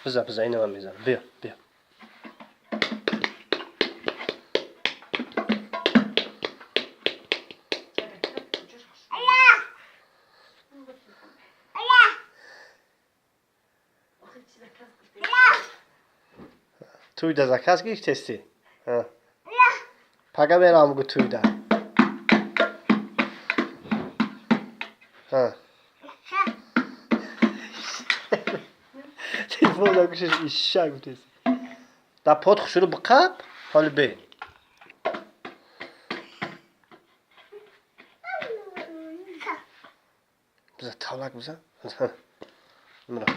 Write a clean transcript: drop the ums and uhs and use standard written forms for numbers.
Биза, биза, ина ман мезанам. Биё, биё. Туйда заказ гирифтестӣ? Пага меравам, гу туйда. Телефон дар гӯшаш иша гуфтест. Да под хушрӯ биқап, ҳоли бе. Биза, тавлак биза. Мира.